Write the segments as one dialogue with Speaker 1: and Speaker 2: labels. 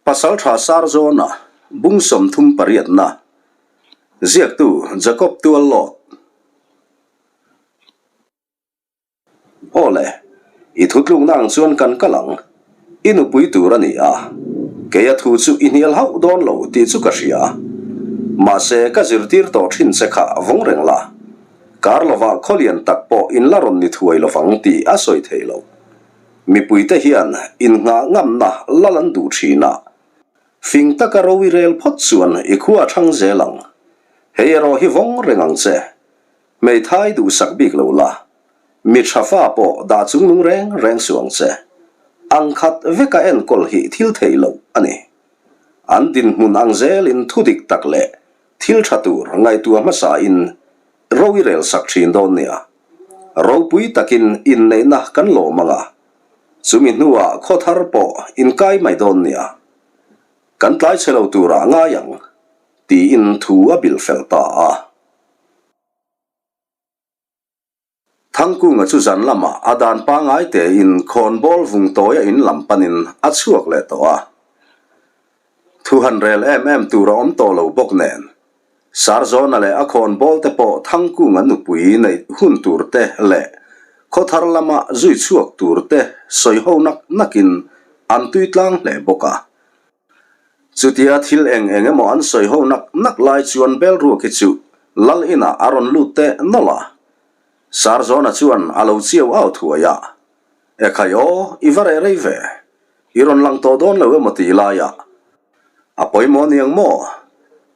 Speaker 1: Pasalṭha Sarzawna bung 30 pariatna ziaktu Jacob Tuallawt. Aw le, i thutlukna ang chuan kan kal ang. I nupui tur a ni a, kei a thu chu i hnial hauh dawn lo tih chu ka hria. Mahse, ka zirtir tawh thin che kha vawng reng la, kar lovah khawlian tak pawh in la rawn ni thuai lovang tih a sawi thei lo. Mipuite hian innghah ngamna lal an duh thin a, fing taka ro i rel phawt chuan i khua a thang zel ang. Hei erawh hi vawng reng ang che. Hmeithai duhsak bik lo la, mi tha fa pawh dah chungnung reng reng suh ang che. Ang khat veka enkawl hi thil theih loh a ni. An dinhmun ang zelin thudik tak leh thil tha tur ngaihtuah hmasain ro i rel sak thin dawn nia. Ropui takin inneihna kan lawm ang a, chumi hnuah khaw thar pawh inkai mai dawn nia. Kan tlai chhe lo turah ngai ang, tiin thu a bilh fel ta a. Thangkunga chu zan lamah a dan pangngai tein khawnbawl vung tawia in lam panin a chhuak leh tawh a. Thu han rel em em tur a awm tawh lo bawk nen, Sarzawna leh a khawnbawl te pawh Thangkunga nupui neih hun tur te leh khawthar lama zui chhuak tur te sawi ho nak nakin an tui tlang hle bawk a. Chutia thil eng eng emaw an sawi ho nak nak lai chuan Belruaki chu Lal inah a rawn lut teh nawlh a. Sarzawna chuan a lo chiau au thuai a, Ekhai aw, i va reh rei ve. I rawn lang tawh dawn lo emaw tih laiah a pawimawh niang maw?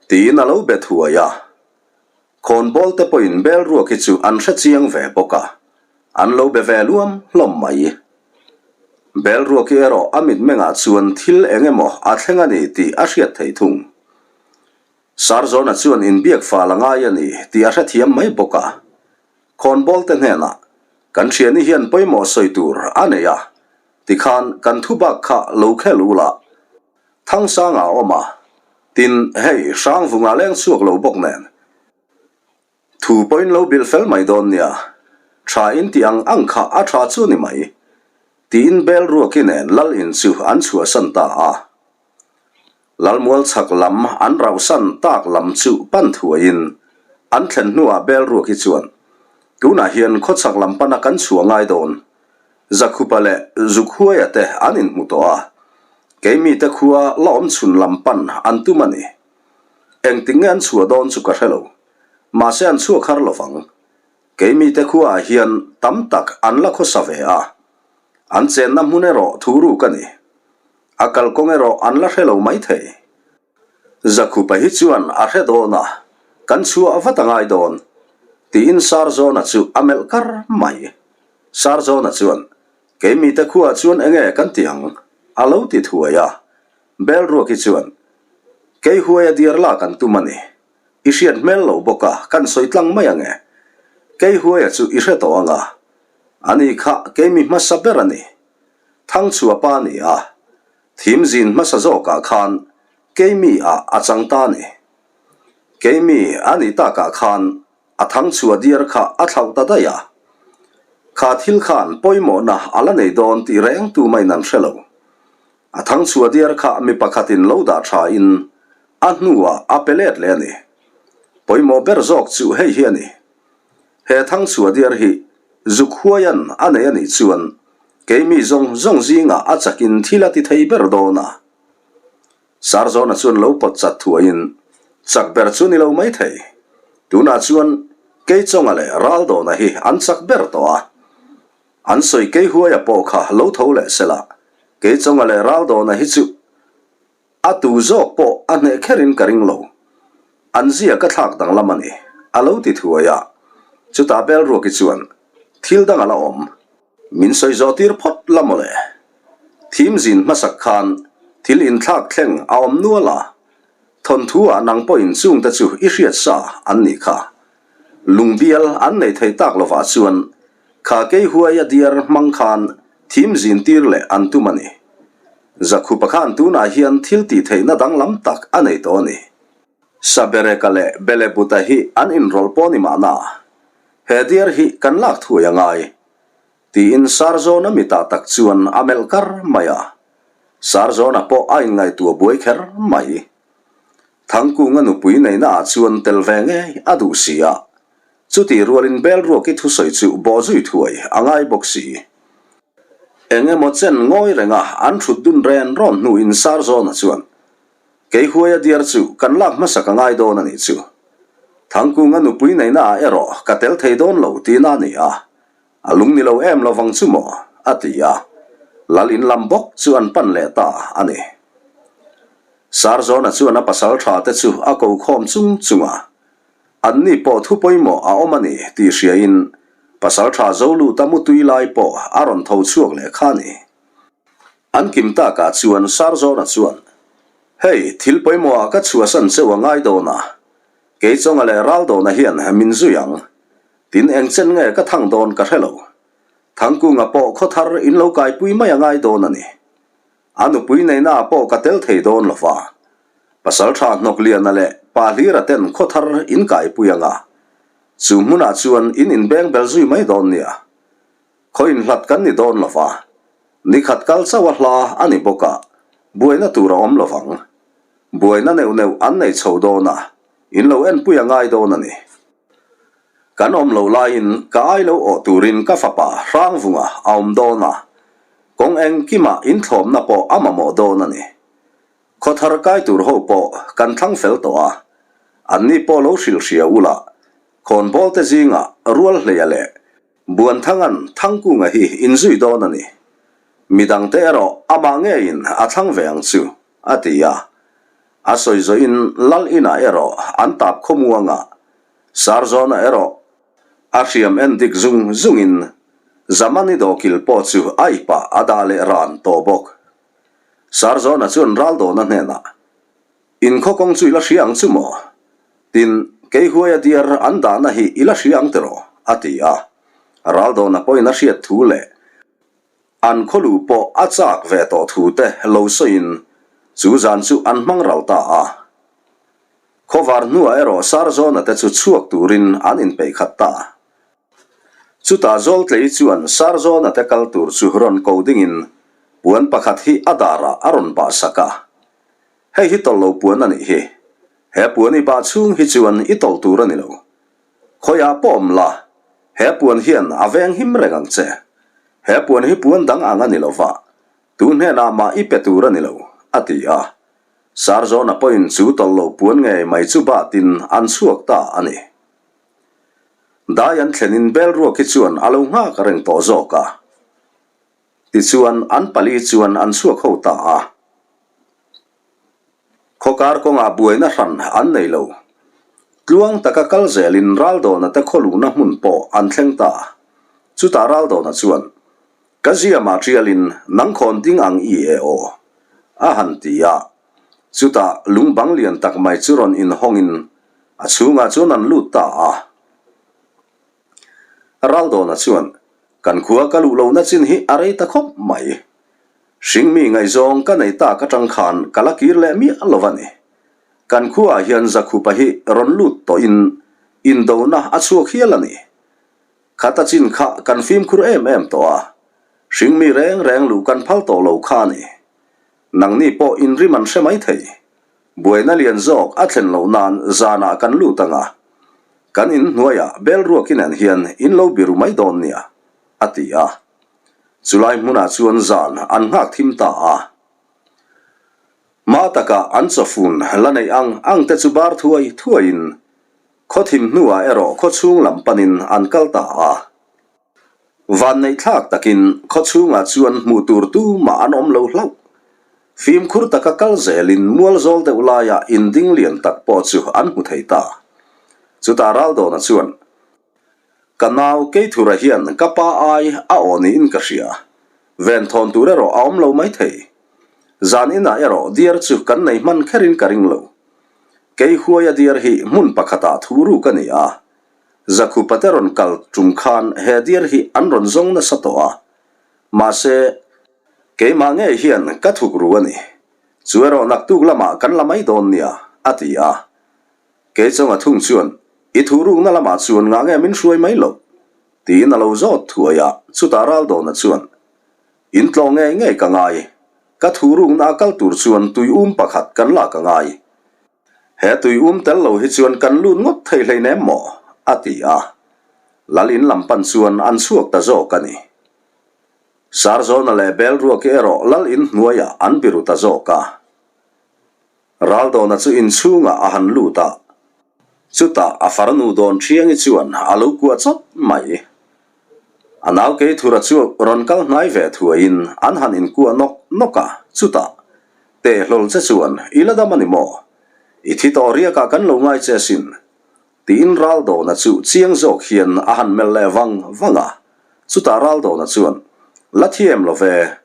Speaker 1: tiin a lo be thuai a. Khawnbawl te pawhin Belruaki chu an hre chiang ve bawk a, an lo be ve luam hlawm mai. Belruaki erawh a mitmengah chuan thil eng emaw a thleng a ni tih a hriat theih thung. Sarzawna chuan inbiak fal a ngai a ni tih a hrethiam mai bawk a. Khawnbawl te hnenah, Kan thiani hian pawimawh sawi tur a nei a, tikhan kan thu bak kha lo khel u la. Thangsanga a awm a, tin, hei Hrangvunga leng chhuak lo bawk nen. Thu pawhin lo bilh fel mai dawn nia, tha in tih ang ang kha a tha chu ni mai, tiin Bel Ruaki nen Lal in chu an chhuahsan ta a. Lalmual chhak lam an rauhsan tak lam chu pan thuaiin an thlen hnuah Bel Ruaki chuan, Tunah hian khawchhak lam pana kan chhuah ngai dawn, Zakhupa leh Zukhuaia te an inhmu tawh a, keimite khua la awm chhun lam pan an tum a ni. Engtik nge an chhuah dawn chu ka hre lo. Mahse an chhuak har lo vang. Keimite khuaah hian tam tak an la khawsa ve a. An chenna hmun erawh thu ruk a ni. A kalkawng erawh an la hre lo maithei. Zakhupa hi chuan a hre dawn a, kan chhuah vat a ngai dawn, tiin Sarzawna chu a melh kar mai. Sarzawna chuan, Keimite khuaah chuan enge kan ti ang? a lo ti thuai a. Belruaki chuan, Kei huai a diar lak an tum a ni. I hriat hmel lo bawk a, kan sawi tlang mai ang e. Kei huaia chu i hre tawh ang a. Ani kha kei mi hmasa ber a ni. Thangchhuah pa a ni a. Thim zin hmasa zawkah khan kei mi ah a chang ta a ni. Kei mi a nih takah khan A thangchhuah diar kha a thlauh ta daih a. Kha thil khan pawimawhna a la nei dawn tih reng tu maiin an hre lo. A thangchhuah diar kha mi pakhatin lo dah thain a hnuah a pe let leh a ni. Pawimawh ber zawk chu hei hi a ni. He thangchhuah diar hi zuk huaian a nei a nih chuan keimi zawng zawng zingah a chakin thil a ti thei ber dawn a. Sarzawna chuan lo pawt chat thuaiin, Chak ber chu ni lo mai thei. Tunah chuan Keichawnga leh Raldawna hi an chak ber tawh a. An sawi Keihuaia pawh kha lo tho leh sela, Keichawnga leh Raldawna hi chu a tu zawk pawh a hneh kherin ka ring lo. An zia ka thlak danglam a ni, a lo ti thuai a. Chutah Belruaki chuan, Thil dang a la awm. Min sawi zawh tir phawt la mawle. Thim zin hmasak khan thil inthlak thleng a awm nual a, thawnthu ah nang pawhin chungte chu i hriat sa an nih kha. Lungbial an nei thei tak lovah chuan kha kei huai a diar hmang khan thim zin tir leh an tum a ni. Zakhupa khan tunah hian thil tih theihna danglam tak a nei tawh a ni. Sabereka leh Belebuta hi an inrawlh pawh ni mahna, he diar hi kan lak thuai a ngai, tiin Sarzawna mitah tak chuan a melh kar mai a. Sarzawna pawh a inngaihtuah buai kher mai. Thangkunga nupui neihna ah chuan tel ve ngei a duh si a, chutih rualin Belruaki thusawi chu bawhzui thuai a ngai bawk si. Eng emaw chen ngawi renga an thut dun ren rawn hnuin Sarzawna chuan, Kei huaia diar chu kan lak hmasa ka ngai dawn a nih chu. Thangkunga nupui neihna ah erawh ka tel thei dawn lo tihna a ni a, A lung ni lo em lovang chu maw? a ti a, Lal in lam bawk chu an pan leh ta a ni. Sarzawna chuan a pasal tha te chu a ko khawm chung chung a, anni pawh thu pawimawh a awm a ni tih hriain pasal tha Zoluta mutui lai pawh a rawn tho chhuak leh kha a ni. An kim takah chuan Sarzawna chuan, Hei, thil pawimawhah ka chhuahsan cheu a ngai dawn a, Keichawnga leh Raldawna hian min zui ang. Tin eng chen nge ka thang dawn ka hre lo. Thangkunga pawh khaw thar in lo kaipui mai a ngai dawn a ni. A nupui neihna ah pawh ka tel thei dawn lo va. Pasaltha Hnawkliana leh Pa Hlira ten khaw thar in kaipui anga. Chu hmunah chuan in inbeng bel zui mai dawn nia. Khaw inhlat kan ni dawn lo va. Nikhat kal chauh a hla a ni bawk a, buaina tur a awm lo vang. Buaina neuh neuh an nei chho dawn a, in lo enpui a ngai dawn a ni. Kan awm loh laiin ka ai lo awh turin ka fapa Hrangvunga a awm dawn a, kawng engkimah inthlawmna pawh a mamawh dawn a ni. Khawthar kai tur ho pawh kan thlang fel tawh a, anni pawh lo hrilh hria ula, khawnbawl te zingah Rualhleia leh Buanthangan Thangkunga hi inzui dawn a ni. Midangte erawh amah ngeiin a thlang ve ang chu, a ti a. A sawi zawhin Lal inah erawh an tap khawmuang a, Sarzawna erawh a hriam en dik zung zungin Zamani dawkil pawh chu a ipah a dah leh ran tawh bawk. Sarzawna chuan Raldawna hnenah, In khaw kawng chu i la hria ang chu maw? Tin, kei huaia diar an dahna hi i la hria ang tiraw? a ti a. Raldawna pawhin a hriat thu leh an khaw luh pawh a chak ve tawh thu te lo sawiin chu zan chu an hmang ral ta a. Khawvar hnuah erawh Sarzawna te chu chhuak turin an inpeih khat ta. Chutah Zawltlei chuan Sarzawna te kal tur chu rawn ko dingin puan pakhat hi a darah a rawn bah sak a. Hei hi tawlh lo puan a nih hi. He puan i bah chhung hi chuan i tawlh tur a ni lo. Khawiah pawh awm la, he puan hian a veng him reng ang che. He puan hi puan dang ang a ni lo va, tu hnenah mah i pe tur a ni lo, a ti a. Sarzawna pawhin chu tawlh lo puan ngei mai chu batin an chhuak ta a ni. Dai an thlenin Belruaki chuan a lo nghak reng tawh zawk a. Tichuan, an pali chuan an chhuak ho ta a. Khawkar kawngah buaina hran an nei lo. Tluang taka kal zelin Raldawna te khawluhna hmun pawh an thleng ta. Chutah Raldawna chuan, Ka ziamah tialin nang khawn ding ang i e aw? a han ti a. Chutah lungbang lian tak mai chu rawn inhawngin a chhungah chuan an lut ta a. Raldawna chuan, Kan khua ka luh lohna chin hi a rei ta khawp mai. Hringmi ngaihzawng ka nei tak atang khan ka la kir leh miah lo a ni. Kan khuaah hian Zakhupa hi rawn lut tawhin indona a chhuak hial a ni. Khata chin kha kan fimkhur em em tawh a, hringmi reng reng luh kan phal tawh lo kha a ni. Nangni pawh inrim an hre mai thei. Buaina lian zawk a thlen loh nan zanah kan lut ang a, kan in hnuaiah bel ruak inen hian in lo biru mai dawn nia, a ti a. Chulai hmunah chuan zan an nghak thim ta a. Hma takah an chawfun la neih ang ang te chu bar thuai thuaiin khaw thim hnuah erawh khaw chhung lam panin an kal ta a. Vanneih thlak takin khaw chhungah chuan hmuh tur tumah an awm lo hlauh. Fimkhur taka kal zelin mual zawl deuh laia inding lian tak pawh chu an hmu thei ta. Chutah Raldawna chuan, Ka nau Keithura hian ka pa ai a aw niin ka hria. Venthawn tur erawh a awm lo maithei. Zan inah erawh diar chu kan nei hman kherin ka ring lo. Kei huaia diar hi hmun pakhatah thu ruk a ni a. Zakhupa te rawn kal tum khan he diar hi an rawn zawng nasa tawh a, mahse, keimah ngei hian ka thuk ru a ni. Chu erawh naktuk lamah kan la mai dawn nia, a ti a. Keichawnga thung chuan, I thu rukna lamah chuan ngah nge min hruai mai loh? tiin a lo zawt thuai a, chutah Raldawna chuan, In tlawh ngei ngei ka ngai. Ka thurukna a kal tur chuan tui um pakhat kan lak a ngai. He tui um tel lo hi chuan kan lut ngawt thei hleinem maw? a ti a. Lal in lam pan chuan an chhuak ta zawk a ni. Sarzawna leh Belruaki erawh lal in hnuaiah an biru ta zawk a. Raldawna chu inchhungah a han lut a, chutah a farnu dawn Thiangi chuan a lo kuah chawt mai. A nau Keithura chu rawn kal hnai ve thuaiin an han inkuah nawk nawk a, chutah, Teh hlawl che chuan i la dam a ni maw? I thi tawh riakah kan lo ngai che asin, tiin Raldawna chu chiang zawk hian a han melh leh vang vang a, chutah Raldawna chuan, La thiam lo ve,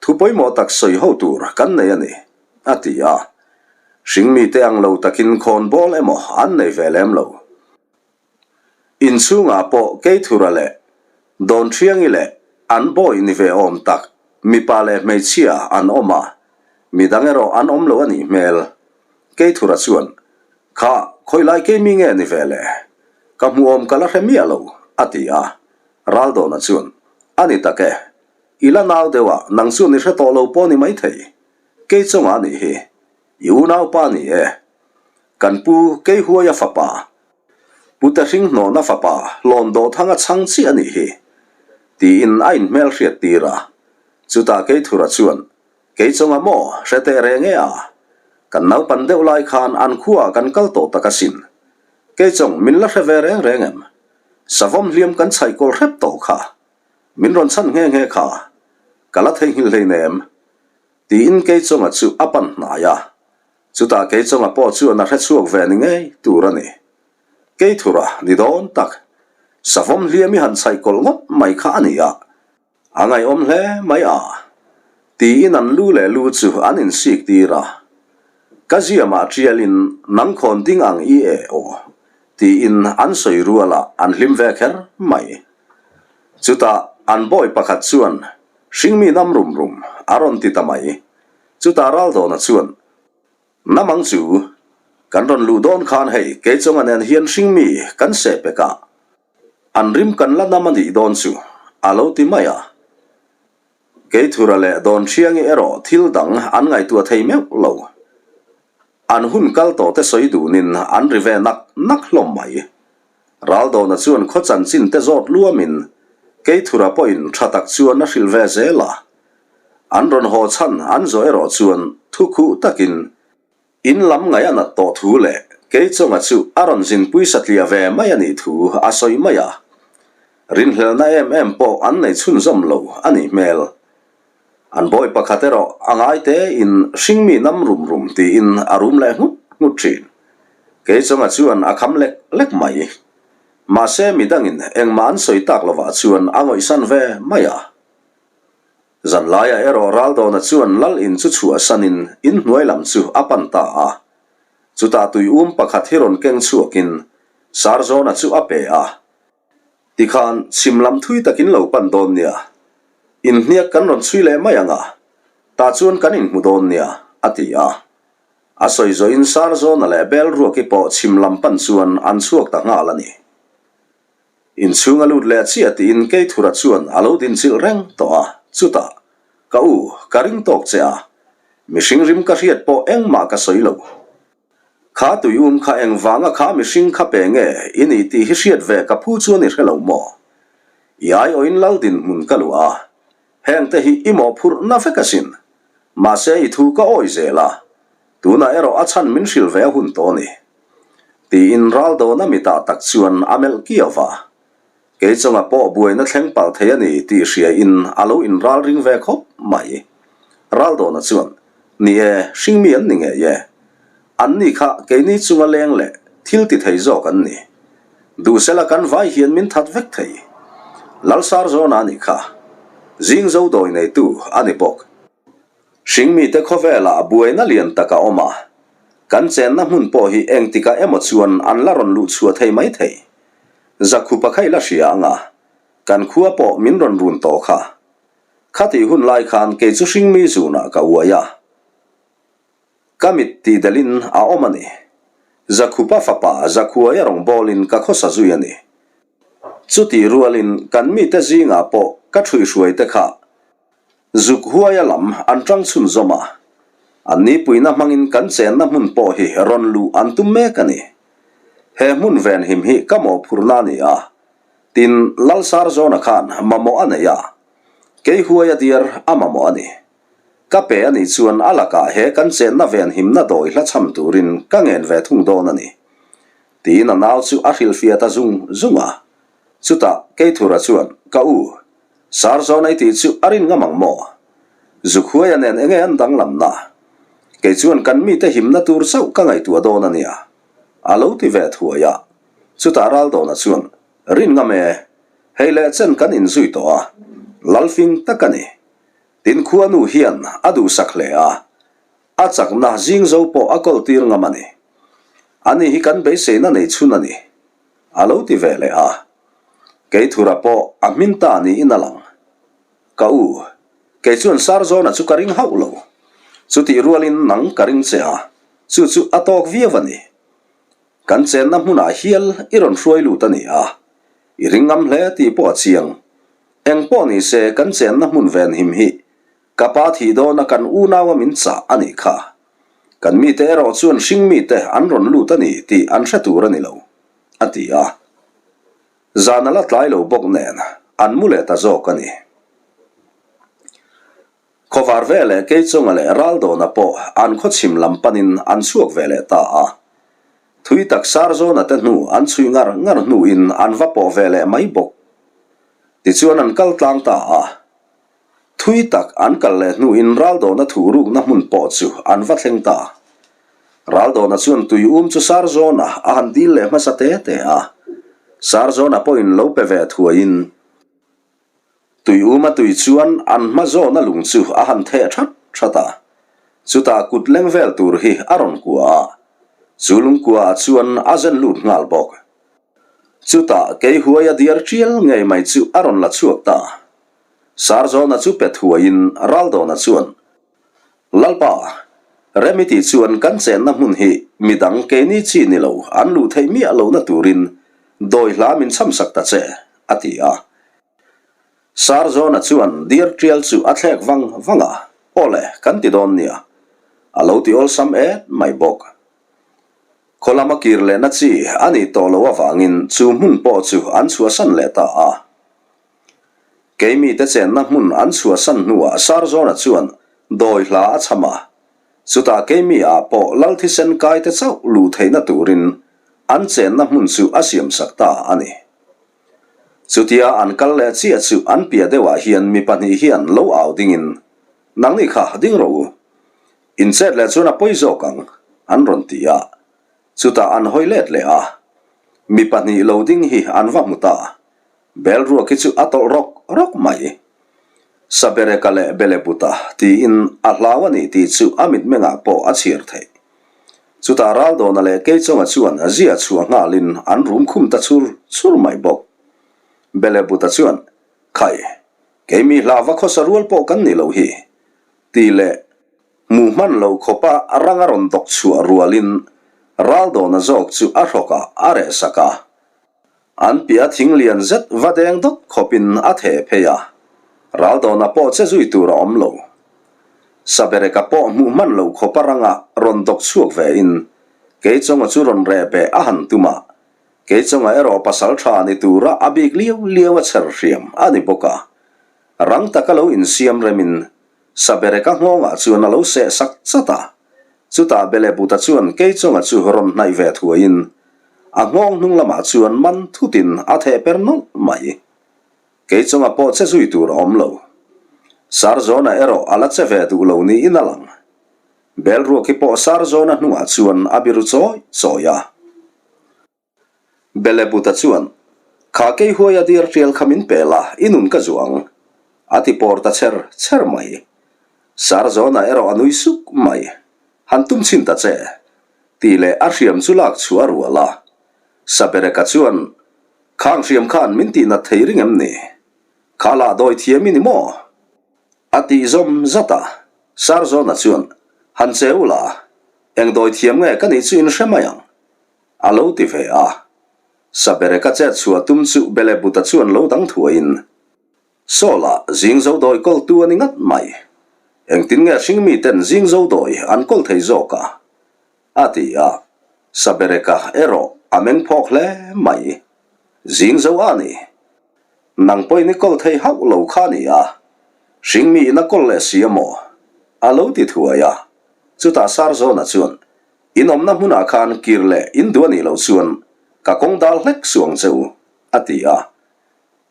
Speaker 1: Thu pawimawh tak sawi ho tur kan nei a ni, a ti a. Hringmite ang lo takin khawnbawl emaw an nei ve lem lo. Inchhungah pawh Keithura leh Dawnṭhiangi leh an bawi ni ve awm tak mipa leh hmeichhia an awm a, midang erawh an awm lo a nih hmel. Keithura chuan, Kha, khawilai keimi nge ni ve le? Ka hmuhawm ka la hre miah lo, a ti a. Raldawna chuan, A ni tak e, I la nau deuh a, nang chuan i hre tawh lo pawh ni maithei. Kei chungah a nih hi. I unaupa ni e. Kan pu Keihuaia fapa, Pu Tehringhnawna fapa Hlawn Dawhthanga chhang chiah a nih hi. Tiin a inhmel hriat tir a. Chutah Keithura chuan, Kei chungah maw, hre teh reng e a. Kan naupan deuh lai khan an khuaah kan kal tawh tak asin. Kei chawng min la hre ve reng reng em? Savawm hliam kan chhaihkawl hrep tawh kha. Min rawn chhan nghe nghe kha, ka la theihnghilh hleinem, tiin Keichawnga chu a pan hnai a. Chutah Keichawnga pawh chuan a hre chhuak ve ni ngei tur a ni. Keithura ni dawn tak, savawm hliam i han chhaih kawlh ngawt mai kha a ni a, a ngaihawm hle mai a, tiin an lu leh lu chu an insik tir a. Ka ziamah tialin nang khawn ding ang i e aw, tiin an sawi rualah an hlim ve kher mai. Chutah an bawi pakhat chuan hringmi nam rum rum a rawn ti ta mai. Chutah Raldawna chuan, Namang chu, kan rawn luh dawn khan hei Keichawnga nen hian hringmi kan seh pek a, an rim kan la nam a nih dawn chu, a lo ti mai a. Keithura leh Dawnhriangi erawh thil dang an ngaihtuah thei meuh lo. An hun kal tawh te sawi dunin an ri ve nak nak hlawm mai. Raldawna chuan khaw chanchin te zawt luamin Keithura pawhin tha tak chuan a hrilh ve zel a. An rawn haw chhan an zawh erawh chuan thu khuh takin in lam ngaih a nat tawh thu leh Keichawnga chu a rawn zinpui satliah ve mai a nih thu a sawi mai a. Rinhlelhna em em pawh an nei chhunzawm lo a nih hmel. An bawi pakhat erawh a ngai tein hringmi nam rum rum tiin a rum leh nghut nghut thin. Keichawnga chuan a kham lek lek mai. Mahse midangin engmah an sawi tak lovah chuan a ngawihsan ve mai a. Zanlaiah erawh Raldawna chuan lal in chu chhuahsanin in hnuai lam chu a pan ta a. Chutah tui um pakhat hi rawn keng chhuakin Sarzawna chu a pe a. Tikhan chhim lam thui takin lo pan dawn nia. Inhniak kan rawn chhui leh mai ang a, tah chuan kan inhmu dawn nia, a ti a. A sawi zawhin Sarzawna leh Belruaki pawh chhim lam pan chuan an chhuak ta nghal a ni. Inchhung a lut leh chiah tiin Keithura chuan a lo dinchilh reng tawh a, chutah, Ka u, ka ring tawk che a, mihring rim ka hriat pawh engmah ka sawi lo. Kha tui um kha engvanga kha mihring kha pe nge i nih tih hi hriat ve ka phu chuan i hre lo maw? I aiawhin lal dinhmun ka luah a, hengte hi i mawhphurhna vek asin. Mahse i thu ka awi zel a, tunah erawh a chhan min hrilh ve a hun tawh a ni. Tiin Raldawna mitah tak chuan a melh kiau va. Kei chunga pawh buaina thleng palh thei a ni tih hria in a lo in ral ring ve khawp mai. Raldawna chuan, Ni e, hringmi an ni ngei e. An ni kha keini chunga leng leh thil ti thei zawk an ni. Duhsela kan vai hian min that vek thei. Lalsarzawna a nih kha. Zing zo dawi neitu a ni bawk. Hringmite khawvelah buaina lian tak a awm a, kan chenna hmun pawh hi engtikah emaw chuan an la rawn luh chhuah thei mai thei. Zakhupa kha i la hria ang a, kan khua pawh min rawn run tawh kha. Khatih hun lai khan kei chu hringmi zunah ka uai a, ka mit tih delhin a awm a ni. Zakhupa fapa Zakhuaia rawngbawlin ka khawsa zui a ni. Chutih rualin kan mite zingah pawh ka ṭhuihhruaite kha. Zuk huaia lam an ṭang chhunzawm a, an nipuina hmangin kan chenna hmun pawh hi rawn luh an tum mek a ni. He hmun venhim hi ka mawhphurhna a ni a, tin Lalsarzawna khan mamawh a nei a, kei huaia diar a mamawh a ni. Ka pe a nih chuan a lakah he kan chenna venhimna dawi hla chham turin ka ngen ve thung dawn a ni, tiin a nau chu a hrilhfiah ta zung zung a. Chutah Keithura chuan, Ka u, Sarzawna i tih chu a rin ngam ang maw? Zukhuaia nen enge an danglamna? Kei chuan kan mite himna tur chauh ka ngaihtuah dawn a nia, a lo ti ve thuai a. Chutah Raldawna chuan, Rin ngam e, hei leh chen kan inzui tawh a, Lalfing tak a ni. Tin khuanu hian a duhsak hle a, a chakna zing zo pawh a kawltir ngam a ni. Ani hi kan beiseina nei chhun a ni, a lo ti ve leh a. Keithura pawh a hmin ta niin a lang. Ka u, kei chuan Sarzawna chu ka ring hauh lo. Chutih rualin nang ka ring che a, chu chu a tawk viau a ni. Kan chenna hmunah hial i rawn hruai lut a ni a, i ring ngam hle tih pawh a chiang. Eng pawh ni se kan chenna hmun venhim hi ka pa thih dawna kan unaua min chah a nih kha. Kan mite erawh chuan hring mite an rawn lut a ni tih an hre tur a ni lo, a ti a. Zan a la tlai lo bawk nen an mu leh ta zawk a ni. Khawvar ve leh Keichunga leh Raldawna pawh an khawchhim lam panin an chhuak ve leh ta a. Thui tak Sarzawna te hnu an chhui ngar ngar hnuin an va pawh ve leh mai bawk. Tichuan an kal tlang ta a. Thui tak an kal leh hnuin Raldawna thuh rukna hmun pawh chu an va thleng ta. Raldawna chuan tui um chu Sarzawna a han dil leh hmasa te te a. Sarzawna pawhin lo pe ve thuaiin. Tui uma tui chuan an hma zawna lung chu a han theh that that a, chutah kut leng vel tur hi a rawn kua a, chu lungkua ah chuan a zen lut nghal bawk. Chutah kei huai a diar tial ngei mai chu a rawn la chhuak ta. Sarzawna chu pe thuaiin Raldawna chuan, Lalpa, rem i tih chuan kan chenna hmun hi midang keini chi ni lo an luh theih miah lohna turin dawi hla min chhamsak ta che, a ti a. Sarzawna chuan diar tial chu a thlek vang vang a, Aw le, kan ti dawn nia, a lo ti awlsam et mai bawk. Khaw lama kir lehna chi a nih tawh loh avangin chu hmun pawh chu an chhuahsan leh ta a. Keimite chenna hmun an chhuahsan hnuah Sarzawna chuan dawi hla a chham a, chutah keimi ah pawh lal thisen kaite chauh luh theihna turin an chenna hmun chu a siamsak ta a ni. Chutia an kal leh chiah chu an piah deuhah hian mi pahnih hian lo au dingin, Nangni kha ding rawh u, in chet leh chuan a pawi zawk ang, an rawn ti a. Chutah an hawi let leh a, mi pahnih lo ding hi an va hmu ta. Bel ruak hi chu a tawlh rawk rawk mai. Sabereka leh Belebuta tiin a hlau a nih tih chu a mitmengah pawh a chhiar theih. Chutah Raldawna leh Keichawnga chuan zia chhuah nghalin an rum khum ta chur chur mai bawk. Belebuta chuan, Khai, keimi hlava khawsa rual pawh kan nih loh hi, tih leh hmuh hman lo khawpa rang a rawn dawk chhuah rualin Raldawna zawk chu a hrawkah a reh sak a. An piah thing lian zet va deng dawt khawpin a theh phei a, Raldawna pawh che zui tur a awm lo. Sabereka pawh hmuh hman lo khawpa ranga rawn dawk chhuak ve in Keichawnga chu rawn reh beh a han tum a, Keichawnga erawh pasal tha ni tura a bik liau liau a chher hriam a ni bawk a, rang taka lo insiam remin Sabereka nghawngah chuan a lo seh sak chat a. Chutah Belebuta chuan Keichawnga chu rawn hnaih ve thuaiin a nghawng hnung lamah chuan man thutin a theh per nawlh mai. Keichawnga pawh che zui tur a awm lo. Sarzawna erawh a la che ve duh lo niin a lang. Belruaki pawh Sarzawna hnungah chuan a biru chawi chawi a. Belebuta chuan, Kha kei huai a diar tial kha min pe la, i nun ka zuah ang, a ti pawr ta chher chher mai. Sarzawna erawh a nui suk mai, Han tum chhin ta che, tih leh a hriam chu lak chhuah a rual a. Sabereka chuan, Khang hriam khan min tihnat thei ring em ni? Kha lah dawi thiam i ni maw? A tih zawm zat a. Sarzawna chuan, Han che u la, eng dawi thiam nge ka nih chu in hre mai ang, A lo ti ve a. Sabereka chet chhuah tum chu Belebuta chuan lo dang thuaiin. Saw-lah zing zo dawi kawltu a ni ngat mai. Engtin nge hringmi ten zing zo dawi an kawl thei zawk a? A ti a. Sabereka erawh a meng phawk hle mai. Zing zo a ni. Nang pawhin i kawl thei hauh lo kha a ni a. Hringmi in a kawl leh si a maw? A lo ti thuai a. Chutah Sarzawna chuan, In awmna hmunah khan kir leh in duh a nih loh chuan ka kawng dal hlek suh ang che u, a ti a.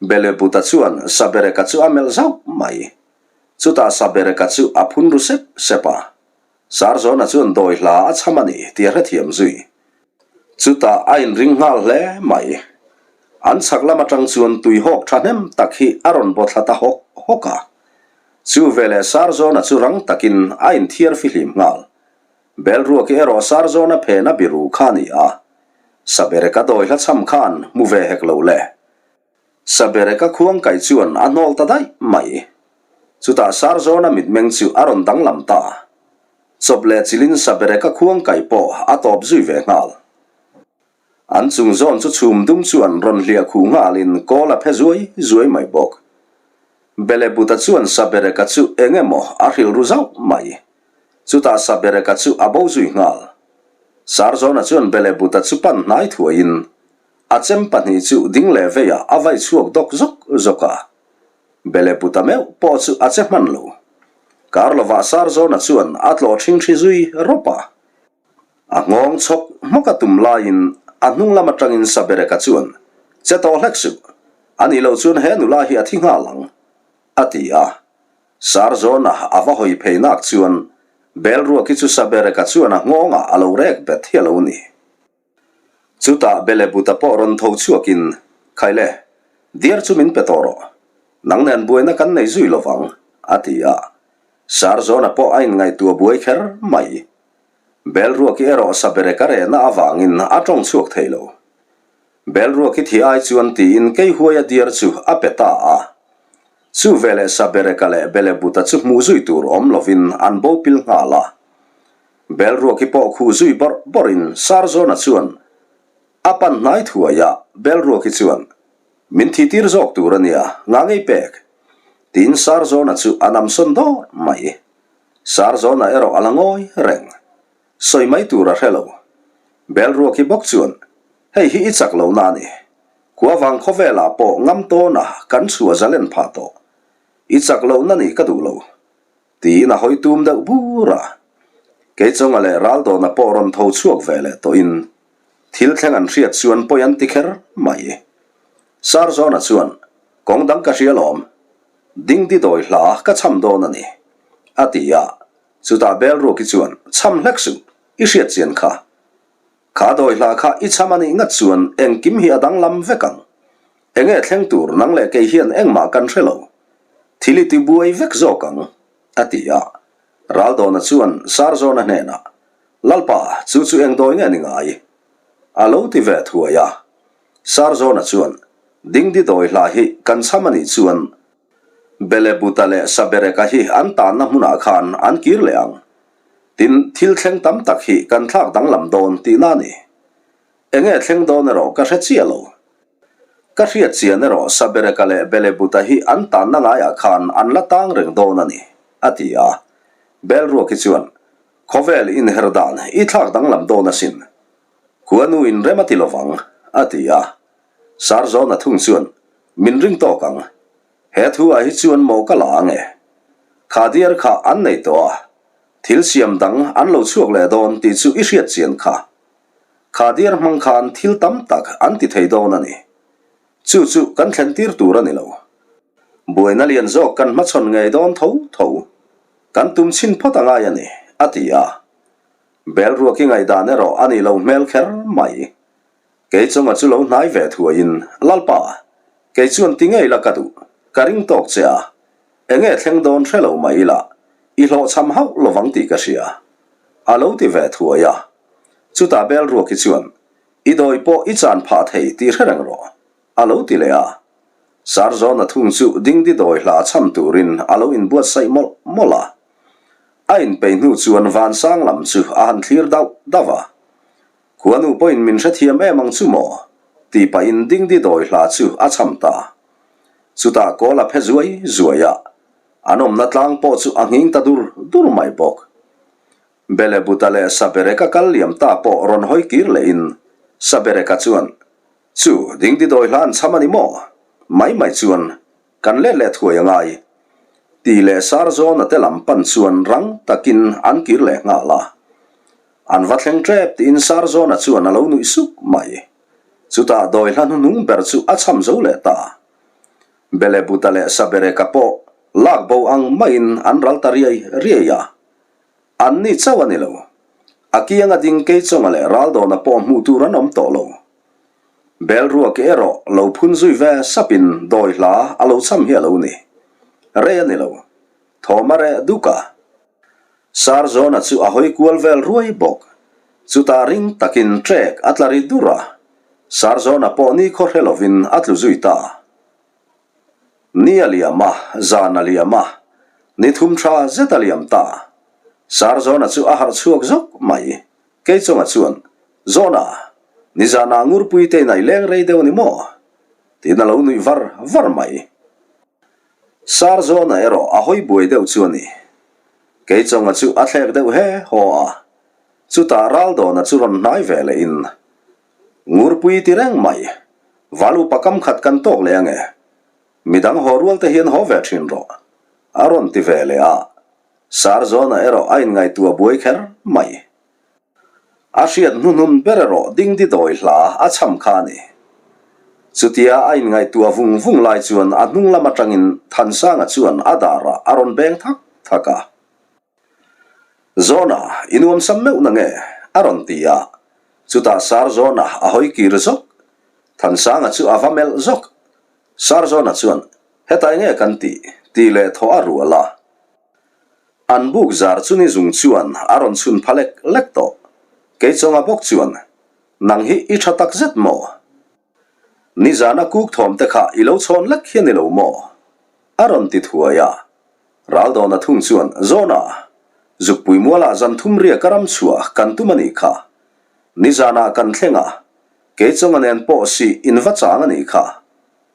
Speaker 1: Belebuta chuan Sabereka chu a melh zauh mai. Chutah Sabereka chu a phun ru sep sep a. Sarzawna chuan dawi hla a chham a ni tih a hrethiam zui. Chutah a inring nghal hle mai. An chhak lam atang chuan tuihawk thahnem tak hi a rawn baw thla ta hawk hawk a. Chu veleh Sarzawna chu rang takin a inthiar fihlim nghal. Belruaki erawh Sarzawna phena biru kha a ni a. Sabereka dawi hla chham khan hmu ve hek lo le. Sabereka khuang kaih chuan a hnawl ta daih mai. Chutah Sarzawna mitmeng chu a rawn danglam ta. Chawp leh chilin Sabereka khuang kaih pawh a tawp zui ve nghal. An chung zawn chu chhum dum chuan rawn hliah khuh nghalin kawl a phe zuai zuai mai bawk. Belebuta chuan Sabereka chu eng emaw a hrilh ru zauh mai. Chutah Sabereka chu a bo zui nghal. Sarzawna chuan Belebuta chu pan hnai thuaiin a chem pahnih chu ding leh veiah a vai chhuak dawk zawk zawk a. Belebuta meuh pawh chu a che hman lo. Kar lovah Sarzawna chuan a tlawh ṭhingṭhi zui rawp a. A nghawng chhawk hmawk a tum laiin a hnung lam aṭangin Sabereka chuan, Che tawh hlek suh. Ani lo chuan he nula hi a thi nghal ang, a ti a. Sarzawna a va hawi phei nak chuan Belruaki chu Sabereka chuan a nghawngah a lo rek bet hi a lo ni. Chutah Belebuta pawh rawn tho chhuakin, Khaile, diar chu min pe tawh rawh. Nang nen buaina kan nei zui lovang, a ti a. Sarzawna pawh a inngaihtuah buai kher mai. Belruaki erawh Sabereka rehna avangin a tawng chhuak thei lo. Belruaki thi ai chuan tiin Keihuaia diar chu a pe ta a. Chu veleh Sabereka leh Belebuta chu hmuh zui tur awm lovin an bo pil nghal a. Belruaki pawh khuh zui bawrh bawrhin Sarzawna chuan a pan hnai thuai a, Belruaki chuan, Min thi tir zawk tur a nia, nga ngei pek? Tiin Sarzawna chu a namsawn dawr mai. Sarzawna erawh a la ngawi reng. Sawi mai tur a hre lo. Belruaki bawk chuan, Hei hi i chak lo na a ni. Khuavang khawvelah pawh ngam tawna kan chhuah zalen phah tawh. I chak lohna nih ka duh lo. Tiin a hawi tum deuh bur a. Keichawnga leh Raldawna pawh rawn tho chhuak ve leh tawhin thil thleng an hriat chuan pawi an ti kher mai. Sarzawna chuan, Kawng dang ka hria lawm. Dingdi dawi hla ka chham dawn a ni. A ti a. Chutah Belruaki chuan, Chham hlek suh, i hriat chian kha. Kha dawi hla kha i chham a nih ngat chuan engkim hi a danglam vek ang. Enge thleng tur nang leh kei hian engmah kan hre lo. Thil i ti buai vek zawk ang, a ti a. Raldawna chuan Sarzawna hnenah, Lalpa, chu chu eng dawi nge ni ngai? A lo ti ve thuai a. Sarzawna chuan, Dingdi dawi hla hi kan chham a nih chuan Belebuta leh Sabereka hi an tanna hmunah khan an kir leh ang. Tin, thil thleng tam tak hi kan thlak danglam dawn tihna a ni. Enge thleng dawn erawh ka hre chiah lo. Ka hriat chian erawh Sabereka leh Belebuta hi an tanna ngaiah khan an la tang reng dawn a ni, a ti a. Belruaki chuan, Khawvel inher dan i thlak danglam dawn asin. Khuanu in rem a ti lovang, a ti a. Sarzawna thung chuan, Min ring tawk ang. He thu ah hi chuan maw ka la ang e. Kha diar kha an nei tawh a, thil siam dang an lo chhuak leh dawn tih chu i hriat chian kha. Kha diar hmang khan thil tam tak an ti thei dawn a ni. Chu chu kan thlen tir tur a ni lo. Buaina lian zawk kan hmachhawn ngei dawn tho tho. Kan tum chhin phawt a ngai a ni, a ti a. Belruaki ngaihdan erawh a nih lo hmel kher mai. Kei chunga chu lo hnai ve thuaiin, Lalpa, kei chuan ti ngei la ka duh, ka ring tawk che a, enge thleng dawn hre lo mai ila, i hlawhchham hauh lovang tih ka hria. A lo ti ve thuai a. Chutah Belruaki chuan, I dawi pawh i chan phah thei tih hre reng rawh, a lo ti leh a. Sarzawna thung chu dingdi dawi hla chham turin a lo inbuatsaih mawlh mawlh a. A inpeih hnu chuan vansang lam chu a han thlir dauh dauh a. Khuanu pawhin min hrethiam em ang chu maw? tih pahin Dingdi dawi hla chu a chham ta. Chutah kawl a phe zuai zuai a, an awmna tlang pawh chu a nghing ta dur dur mai bawk. Belebuta leh Sabereka kal liam ta pawh rawn hawi kir lehin Sabereka chuan, Chu, dingdi dawi hla an chham a ni maw? Mai mai chuan kan let leh thuai a ngai. Tih leh Sarzawna te lam pan chuan rang takin an kir leh nghal a. An va thleng tep tiin Sarzawna chuan a lo nuih suk mai. Chutah dawi hla hnuhnung ber chu a chham zo leh ta. Belebuta leh Sabereka pawh lak bo ang maiin an ral ta riai riai a. An ni chauh a ni lo. A kianga ding Keichawnga leh Raldawna pawh hmuh tur an awm tawh lo. Belruak erawh lo phun zui ve sapin dawi hla a lo cham hi a lo ni. Rei a ni lo. Thawm a reh duk a. Sarzawna chu a hawi kual vel ruai bawk. Chutah ring takin trek a tla ri dur a. Sarzawna pawh ni khaw hre lovin a tlu zui ta. Ni a liam a, zan a liam a, ni thum tha zet a liam ta. Sarzawna chu a harh chhuak zawk mai. Keichawnga chuan, Zawna, nizanah Ngurpui te in a i leng rei deuh a ni maw? Tiin a lo nuih var var mai. Sarzawna erawh a hawi buai deuh chu a ni. Keichawnga chu a thlek deuh he haw a, chutah Raldawna chu rawn hnai ve leh in, Ngurpui ti reng mai, Val upa kam khat kan tawk leh ange, midang haw rual te hian haw ve thin rawh, a rawn ti ve leh a. Sarzawna erawh a inngaihtuah buai kher mai. A hriat hnuhnun ber erawh dingdi dawi hla a chham kha a ni. Chutia a inngaihtuah vung vung lai chuan a hnung lam atangin Thansanga chuan a darah a rawn beng thak thak a. Zawna, i nuamsam meuh na nge? a rawn ti a. Chutah Sarzawna a hawi kir zawk. Thansanga chu a va melh zawk. Sarzawna chuan, Hetai nge kan tih? tih leh thaw a rual a. An buk zar chu ni zung chuan a rawn chhun pha lek lek tawh. Keichawnga bawk chuan, Nang hi i tha tak zet maw? Nizana kuk thawm te kha i lo chhawn lek hi a ni lo maw? A rawn ti thuai a. Raldawna thung chuan, Zawna, zukpui mualah zan thum riak a ram chhuah kan tum a nih kha. Nizanah kan thleng a, Keichawnga nen pawh si in va chang a nih kha.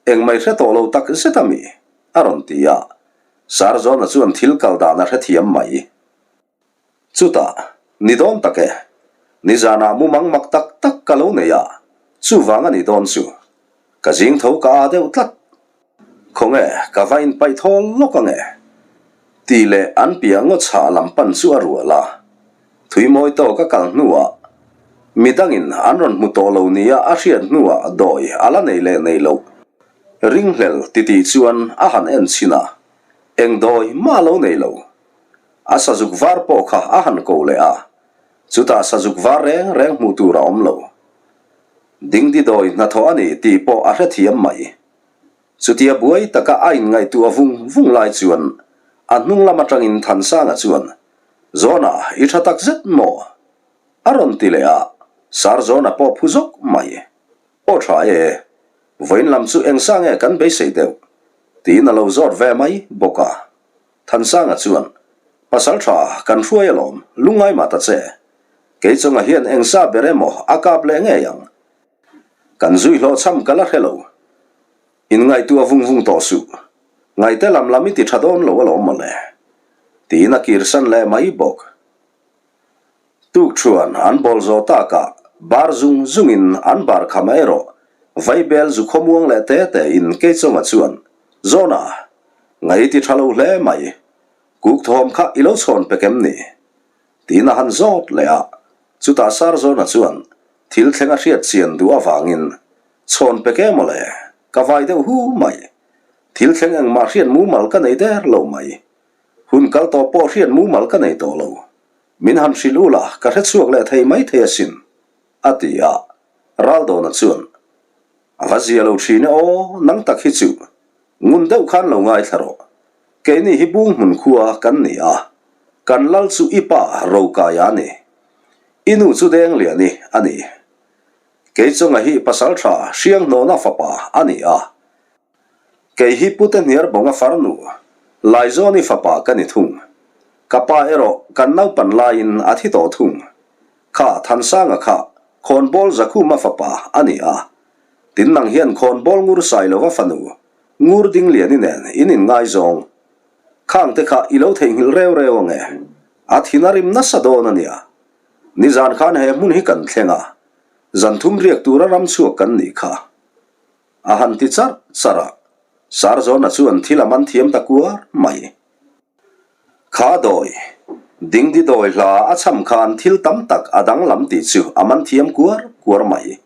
Speaker 1: Engmai hre tawh lo tak zet a mi? a rawn ti a. Sarzawna chuan thil kal dan a hrethiam mai. Chutah, ni dawn tak e. Nizanah mumang mak tak tak ka lo nei a, chuvang a ni dawn chu. Ka zing tho ka aa deuh tlat. Khawnge, ka va inpaih thawl lawk ange. Tih leh an piah ngaw chhah lam pan chu a rual a. Thui mawi tawk a kal hnuah midangin an rawn hmu tawh lo nia a hriat hnuah dawi a la nei leh nei loh. Ringhlel titih chuan a han en chhin a, eng dawi mah a lo nei lo. A sazuk var pawh kha a han ko leh a, chutah sazuk var reng reng hmuh tur a awm lo. Dingdi dawi hnathawh a ni tih pawh a hrethiam mai. Chutia buai taka a inngaihtuah vung vung lai chuan a hnung lam atangin Thansanga chuan, Zawna, i tha tak zet maw? a rawn ti leh a, Sarzawna pawh phu zawk mai. Aw tha e, vawiin lam chu eng sa nge kan beisei deuh? tiin a lo zawt ve mai bawk a. Thansanga chuan, Pasal tha, kan hruai alawm, lungngai mah ta che. Keichawnga hian eng sa ber emaw a kap leh ngei ang. Kan zui hlawhchham ka la hre lo. Inngaihtuah vung vung tawh suh. Ngaihte lam lam i ti tha dawn lo alawm mawle. Tiin a kirsan leh mai bawk. Tuk chuan an bawl zawh takah bar zung zungin an bar kham erawh vaibel zu khawmuang leh te te in Keichawnga chuan, Zawna, ngai i ti tha lo hle mai. Kuk thawm kha i lo chhawn pek em ni? Tiin a han zawt leh a. Chutah Sarzawna chuan thil thleng a hriat chian duh avangin, Chhawn pek em awle, ka vai deuh hu mai. Thil thleng engmah hriat mumal ka nei der lo mai. Hun kal tawh pawh hriat mumal ka nei tawh lo. Min han hrilh u la, ka hre chhuak leh thei mai thei asin, a ti a. Raldawna chuan, A va zia lo thin e aw, nang tak hi chu. Ngun deuh khan lo ngaithla rawh. Keini hi bung hmun khua kan ni a, kan lal chu i pa Rokaia a ni. I nu chu Dengliani a ni. Keichawnga hi pasal tha Hrianghnawna fapa a ni a. Kei hi Pute Hniarbawnga farnu, Laizawni fapa ka ni thung. Ka pa erawh kan naupan laiin a thi tawh thung. Kha Thansanga kha Khawnbawl Zakhuma fapa a ni a. Tin nang hian Khawnbawl ngur sai lova fanu. Ngurdingliani nen in inngaizawng. Khang te kha i lo theihnghilh reu reu ange. A thin a rim nasa dawn a nia. Nizan khan he hmun hi kan thleng a, zan thum riak tura ram chhuak kan nih kha. A han ti charh charh a, Sarzawna chuan thil a man thiam ta kuar mai. Kha dawi, dingdi dawi hla a cham khan thil tam tak a danglam tih chu a man thiam kuar kuar mai.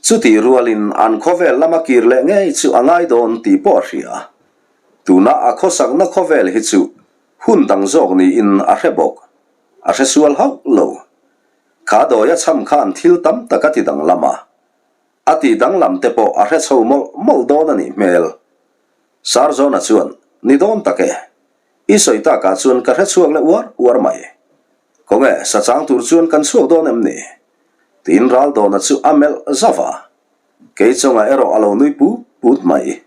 Speaker 1: Chutih rualin an khawvel lama kir leh ngei chu a ngai dawn tih pawh a hria. Tuna a khawsakna khawvel hi chu hun dang zawk niin a hre bawk. A hre sual hauh lo. Kha dawi a cham khan thil tam tak a ti danglam a. A tih danglam te pawh a hre chho mawlh mawlh dawn a nih hmel. Sarzawna chuan, Ni dawn tak e. I sawi takah chuan ka hre chhuak leh uar uar mai. Khawnge, sa chang tur chuan kan chhuak dawn em ni? Tiin Raldawna chu a melh zauh a. Keichawnga erawh a lo nui put put mai.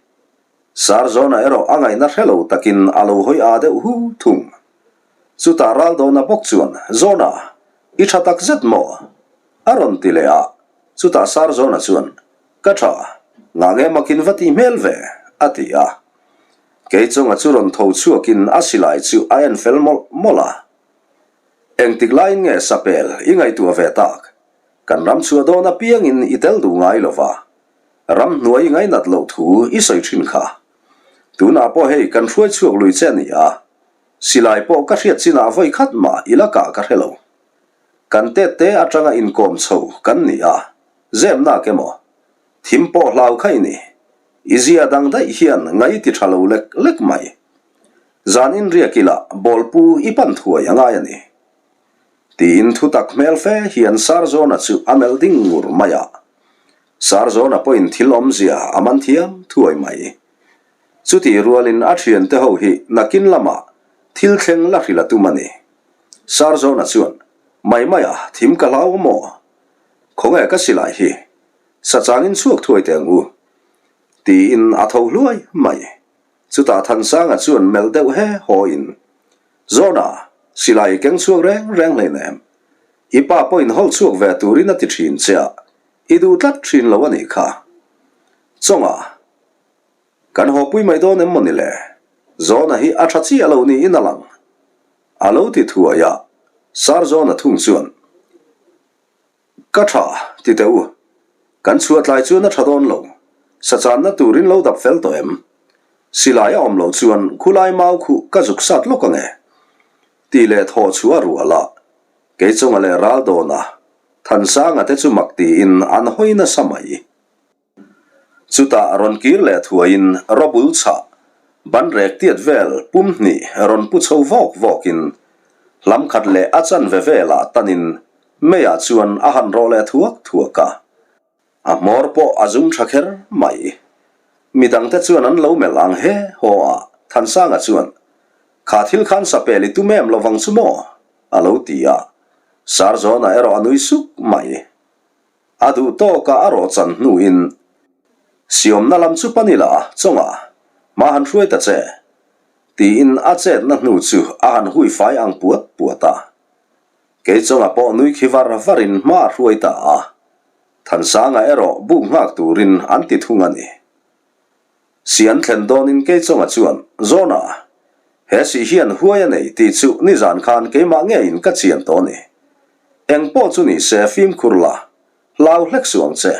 Speaker 1: Sarzawna erawh a ngaihna hre lo takin a lo hawi aa deuh hu thung. Chutah Raldawna bawk chuan, Zawna, i tha tak zet maw? A rawn ti leh a. Chutah Sarzawna chuan, Ka tha, ngah nge makin va tih hmel ve? a ti a. Keichawnga chu rawn tho chhuakin a silai chu a en fel mawlh mawlh a. Engtik laiin nge sapel i ngaihtuah ve tak? Kan ram chhuah dawn apiangin i tel duh ngai lo va, ram hnuai i ngainat loh thu i sawi thin kha. Tunah pawh hei kan hruai chhuak lui che a ni a, silai pawh ka hriat chinah vawi khat mah i lakah ka hre lo. Kan tet te atanga inkawm chho kan ni a, zepnak emaw? Thim pawh hlau kha i ni. I zia dang daih hian ngai ti tha lo lek lek mai. Zan in riak ila bawlpu i pan thuai a ngai a ni. Tiin thu tak hmel fe hian Sarzawna chu a melh ding ngur mai a. Sarzawna pawhin thil awmzia a man thiam thuai mai. Chutih rualin a thiante ho hi nakin lamah thil thleng la hrilh a tum a ni. Sarzawna chuan, Mai mai a, thim ka hlau maw? Khawnge ka silai hi? Sachangin chhuak thuai teh ang u. Tiin a tho hluai mai. Chutah Thansanga chuan melh deuh he haw in, Zawna, silai i keng chhuak reng reng hleinem. I pa pawhin hawl chhuak ve turin a ti thin che a, i duh tlat thin lo a nih kha. Chawnga, Kan hawpui mai dawn em maw ni le? Zawna hi a tha chiah lo niin a lang. A lo ti thuai a, Sir Zawna thung chuan, Ka tha, ti teh u. Kan chhuah tlai chuan a tha dawn lo. Sachanna turin lo dap fel tawh em? Silai a awm loh chuan khulai mau khuh ka zuk sat lawk ange. Tih leh thaw chhuah a rual a. Keichawnga leh Raldawna, Thansanga te chu mak tiin an hawi nasa mai. Chutah rawn kir leh thuaiin rawbul chhah, ban rek tiat vel pum hnih rawn pu chho vawk vawkin hlam khat leh a chanve velah tanin meiah chuan a han rawh leh thuak thuak a. A hmawr pawh a zum tha kher mai. Midangte chuan an lo melh ang he haw a, Thansanga chuan, Kha thil khan sapel i tum em lovang chu maw? a lo ti a. Sarzawna erawh a nui suk mai. A duh tawkah a rawh chan hnuin Siawmna lam chu pan ila chawngah hma han hruai ta che, tiin a chetna hnu chu a han hui fai ang puat puat a. Kei chawngah pawh nui khi var varin hma a hruai ta a, Thansanga erawh buk nghak turin an ti thung a ni. Si an thlen dawnin kei chawngah chuan, Zawna, he si hian huai a nei tih chu nizan khan keimah ngeiin ka chian tawh a ni. Eng pawh chu ni se fimkhur la, hlau hlek suh ang che.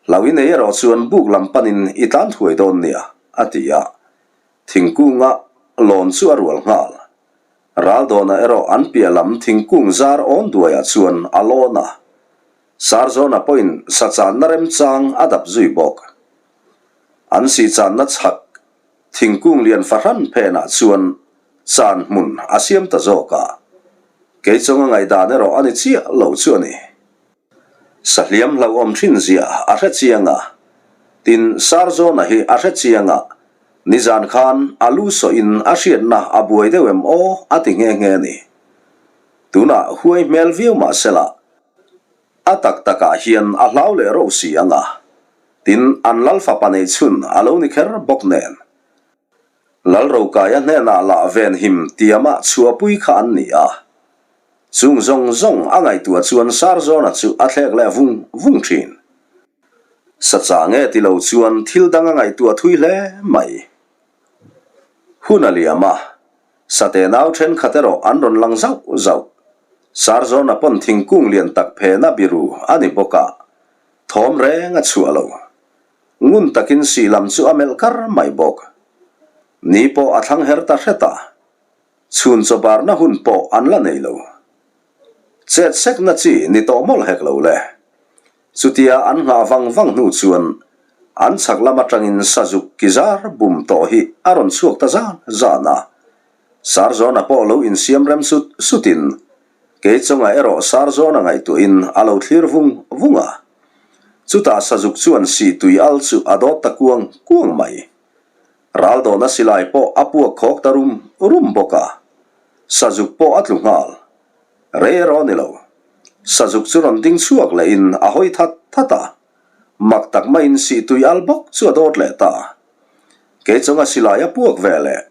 Speaker 1: Hlau i nei erawh chuan buk lam panin i tlan thuai dawn nia, a ti a. Thingkunga lawn chu a rual nghal. Raldawna erawh an piah lam thingkung zar awn duaiah chuan a lawn a. Sarzawna pawhin sachanna remchang a dap zui bawk. An sihchanna chhak thingkung lian fahran phenah chuan chan hmun a siam ta zawk a, kei chunga ngaihdan erawh a ni chiah lo chu a ni. Sahliam hlauhawm thin zia a hre chiang a, tin Sarzawna hi a hre chiang a, nizan khan a lu sawhin a hriatna a buai deuh em aw a ti nghe nghe a ni. Tunah huai hmel viau mah sela, a tak takah hian a hlau leh rauh si ang a, tin an lal fapa neih chhun a lo ni kher bawk nen. Lalrokaia hnenah lah venhim tiama chhuahpui kha an ni a. Chung zawng zawng a ngaihtuah chuan Sarzawna chu a thlek leh vung vung thin. Sacha nge ti lo chuan thil dang a ngaihtuah thui hle mai. Hun a liam a, Sate nau thenkhat erawh an rawn lang zauh zauh. Sarzawna pawn thingkung lian tak phena biru a ni bawk a, thawm reng a chhuah lo. Ngun takin sih lam chu a melh kar mai bawk. Ni pawh a thlang her ta hret a, chhun chawbarna hun pawh an la nei lo. Chet sekna chi ni tawh mawlh hek lo le. Chutia an nghah vang vang hnu chuan an chhak lam atangin sazuk ki zar bum tawh hi a rawn chhuak ta zan zan a. Sarzawna pawh lo insiam rem sut sutin Keichawnga erawh Sarzawna ngaihtuahin a lo thlir vung vung a. Chutah sazuk chuan sih tui al chu a dawt ta kuang kuang mai. Raldawna silai pawh a puak khawk ta rum rum bawk a. Sazuk pawh a tlu nghal. Rei erawh ni lo. Sazuk chu rawn ding chhuak lehin a hawi that that a. Mak tak maiin sihtui al bawk chu a dawt leh ta. Kei chunga silai a puak ve leh.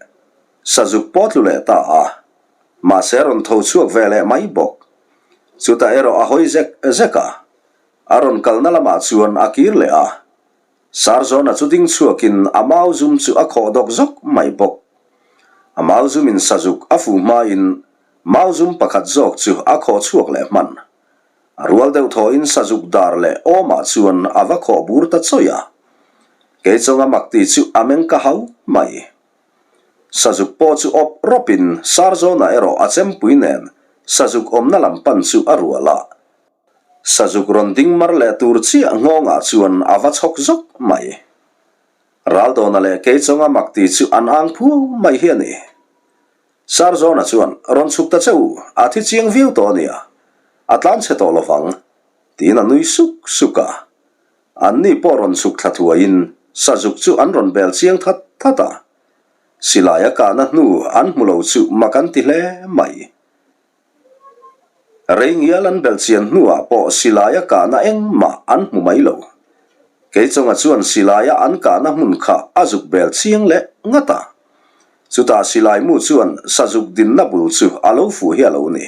Speaker 1: Sazuk pawh tlu leh ta a. Mahse a rawn tho chhuak ve leh mai bawk. Chutah erawh a hawi zek zek a. A rawn kalna lamah chuan a kir leh a. Sarzawna chu ding chhuakin a mau zum chu a khawh dawk zawk mai bawk. A mau zumin sazuk a fuh hmain mau zum pakhat zawk chu a khawh chhuak leh hman. A rual deuh thawhin sazuk dar leh awmah chuan a va khawh bur ta chawih a. Keichawnga mak ti chu a meng ka hau mai. Sazuk pawh chu awp rawpin Sarzawna erawh a chempui nen sazuk awmna lam pan chu a rual a. Sazuk rawn ding mar leh tur chiah nghawngah chuan a va chhawk zawk mai. Raldawna leh Keichawnga mak ti chu an ang phuau mai hi a ni. Sarzawna chuan, Rawn chhuk ta che u, a thi chiang viau tawh a nia, a tlan chhe tawh lovang, tiin a nui suk suk a. Anni pawh rawn chhuk thla thuaiin Sazuk chu an rawn bel chiang that that a. Silai a kahna hnu an hmu lo chu mak an ti hle mai. Rei ngial an belh chian hnuah pawh silaia kahna engmah an hmu mai lo. Keichawnga chuan silaia an kahna hmun kha a zuk bel chiang leh ngat a. Chutah silai mu chuan sazuk dinna bul chu a lo fuh hi a lo ni.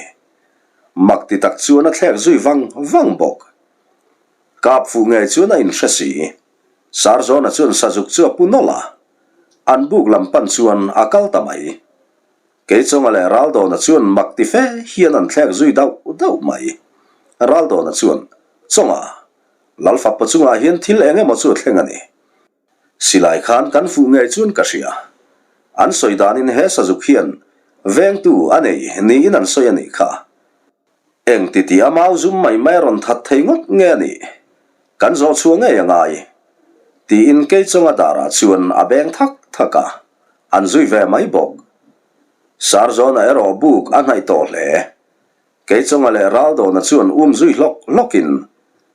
Speaker 1: Mak ti tak chuan a thlek zui vang vang bawk. Kap fuh ngei chuan a inhre si. Sarzawna chuan sazuk chu a pu nawlh a. An buk lam pan chuan a kal ta mai. Keichawnga leh Raldawna chuan mak ti fe hian an thlek zui dauh dauh mai. Raldawna chuan, Chawnga, Lalfapa chungah hian thil eng emaw chu a thleng a ni. Silai khan kan fuh ngei chuan ka hria. An sawi danin he sazuk hian vengtu a nei niin an sawi a nih kha. Eng ti ti a mau zum mai mai a rawn that thei ngawt nge a nih? Kan zawh chhuah ngei a ngai. Tiin Keichawnga darah chuan a beng thak thak a, an zui ve mai bawk. Sarzawna erawh buk a hnaih tawh hle. Keichawnga leh Raldawna chuan um zui hlawk hlawkin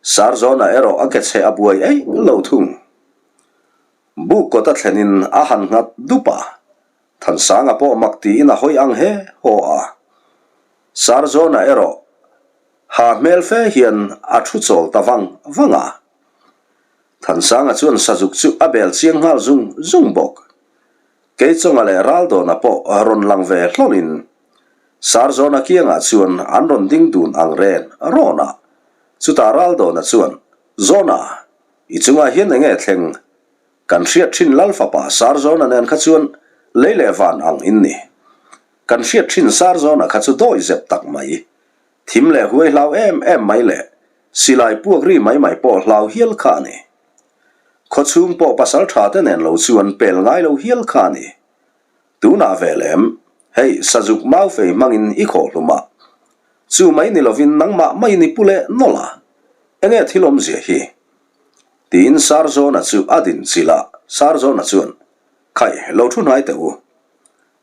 Speaker 1: Sarzawna erawh a ke chhe a buai eih lo thung. Buk kawta thlenin a han nghat dup a, Thansanga pawh mak tiin a hawi ang he haw a. Sarzawna erawh ha hmel fe hian a thu chawl ta vang vang a. Thansanga chuan sazuk chu a bel chiang nghal zung zung bawk. Keichawnga leh Raldawna pawh rawn lang ve hlawlin Sarzawna kiangah chuan an rawn ding dun ang ren rawn a. Chutah Raldawna chuan, Zawna, i chungah hian enge thleng? Kan hriat thin Lal fapa Sarzawna nen kha chuan lei leh van ang in ni. Kan hriat thin Sarzawna kha chu dawi zep tak mai. Thim leh huai hlau em em mai leh silai puak ri mai mai pawh hlau hial kha a ni. Khawchhung pawh pasal tha te nen lo chuan pel ngai lo hial kha a ni. Tunah ve lem, hei sazuk mau fei hmangin i khawh hlum a. Chu mai ni lovin nangmah maiin i pu leh nawlh a. Enge thil awmzia hi? Tiin Sarzawna chu a din chilh a, Sarzawna chuan, Khai, lo thu hnai teh u.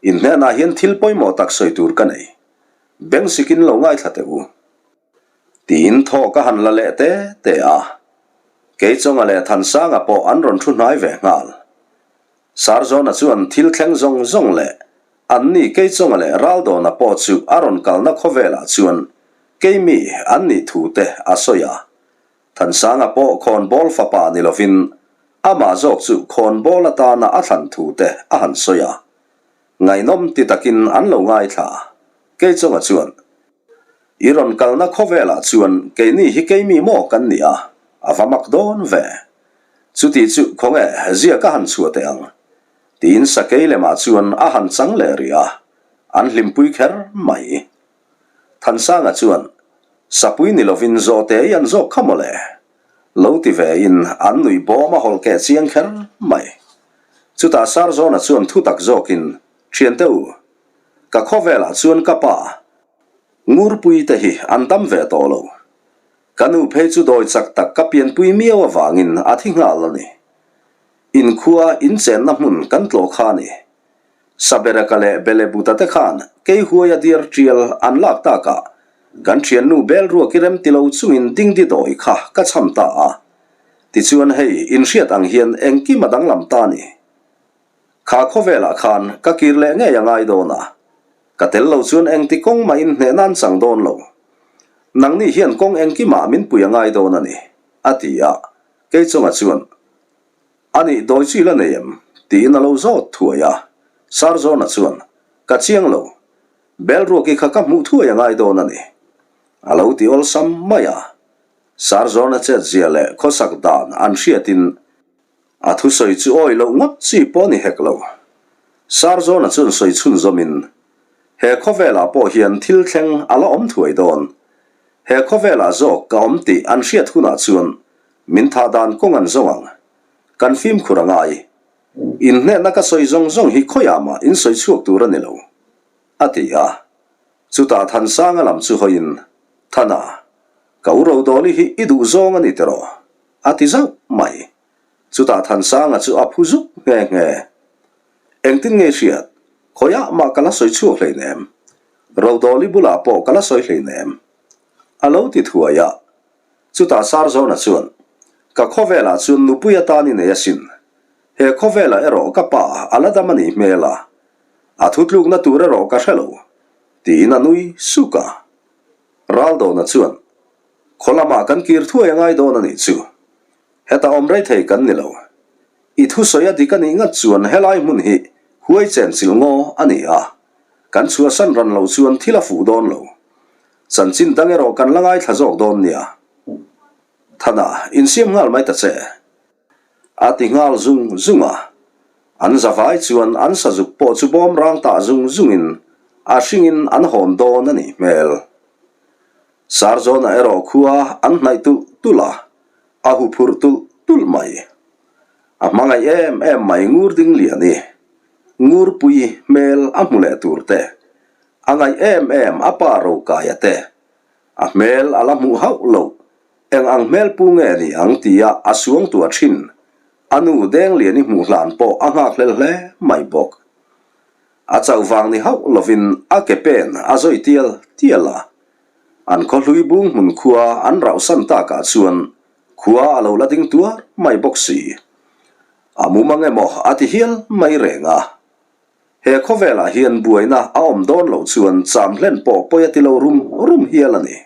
Speaker 1: In hnenah hian thil pawimawh tak sawi tur ka nei. Beng sikin lo ngaithla teh u. Tiin thaw ka han la leh te te a. Keichawnga leh Thansanga pawh an rawn thu hnai ve nghal. Sarzawna chuan thil thleng zawng zawng leh anni Keichawnga leh Raldawna pawh chu a rawn kalna khawvelah chuan keimi an nih thu te a sawi a. Thansanga pawh khawnbawl fapa ni lovin amah zawk chu khawnbawl atana a thlan thu te a han sawi a. Ngaihnawm ti takin an lo ngaithla. Keichawnga chuan, I rawn kalna khawvelah chuan keini hi keimi maw kan ni a, a va mak dawn ve. Chuti chu khawnge ziak a han chhuah teh ang? Tiin sakei lemah chuan a han chang leh rih a, an hlimpui kher mai. Thansanga chuan, Sapui ni lovin zawhte i an zawk kha mawle. Lo ti ve in an nuih bawm a hawlh keh chiang kher mai. Chutah Sarzawna chuan thu tak zawkin, Thiante u, ka khawvelah chuan ka pa Ngurpui te hi an dam ve tawh lo. Ka nu phei chu dawi chak tak ka pianpui miau avangin a thi nghal a ni. Inkhua inchenna hmun kan tlawh kha a ni. Sabereka leh Belebuta te khan kei huaia diar tial an lak takah kan thiannu Belruak i rem ti lo chungin dingdi dawi kha ka cham ta a. Tichuan hei inhriat ang hian engkim a danglam ta a ni. Kha khawvelah khan ka kir leh ngei a ngai dawn a, ka tel lo chuan engti kawng mah in hneh nan chang dawn lo. Nangni hian kawng engkimah min pui a ngai dawn a ni, a ti a. Keichunga chuan, A nih dawi chi la nei em? tiin a lo zawt thuai a. Sarzawna chuan, Ka chiang lo. Belruaki kha ka hmuh thuai a ngai dawn a ni. A lo ti awlsam mai a. Sarzawna chetzia leh khawsak dan an hriatin a thusawi chu awi loh ngawt chi pawh ni hek lo. Sarzawna chuan sawi chhunzawmin, He khawvelah pawh hian thil thleng a la awm thuai dawn. He khawvelah zawk ka awm tih an hriat hunah chuan Min thah dan kawng an zawng ang. Kan fimkhur a ngai. Inhnehna ka sawi zawng zawng hi khawiah mah in sawi chhuak tur a ni lo, a ti a. Chutah Thansanga lam chu hawiin, Thana, ka u Rodawli hi i duh zawng a ni tiraw? a ti zauh mai. Chutah Thansanga chu a phu zuk nghe nghe. Engtin nge hriat? Khawiah mah ka la sawi chhuak hleinem. Rodawli bulah pawh ka la sawi hleinem. A lo ti thuai a. Chutah Sarzawna chuan, Ka khawvelah chuan nupui atan i nei asin. He khawvelah erawh ka pa a la dam a nih hmel a. A thutlukna tur erawh ka hre lo, tiin a nui suk a. Raldawna chuan, Khaw lamah kan kir thuai a ngai dawn a nih chu. Heta awm rei thei kan ni lo. I thusawi a dik a nih ngat chuan helai hmun hi huai chen chilh ngaw a ni a. Kan chhuahsan ran loh chuan thil a fuh dawn lo. Chanchin dang erawh kan la ngaithla zawk dawn nia. Thana, insiam nghal mai ta che. A ti nghal zung zung a. An zavai chuan an sazuk pawh chu bawm rang tah zung zungin a hringin an hawn dawn a nih hmel. Sarzawna erawh khua an hnaih tulh tulh a, a hu phurh tulh tulh mai. A hmangaih em em mai Ngur Dingliani, Ngurpui hmel a hmu leh tur te, A ngaih em em a pa Rokaia te. A hmel a la hmuh hauh loh. Eng ang hmel pu nge ni ang tia a suang tuah thin. A nu Dengliani hmuh hlan pawh a nghak hlel hle mai bawk. A chauh vang ni hauh lovin a ke pen a zawi tial tial a. An khaw hlui bung hmun khua an rauhsan takah chuan khua a lo la ding tuar mai bawk si. A mumang emaw a ti hial mai reng a. He khawvelah hian buaina a awm dawn loh chuan cham hlen pawh pawi a ti lo rum rum hial a ni.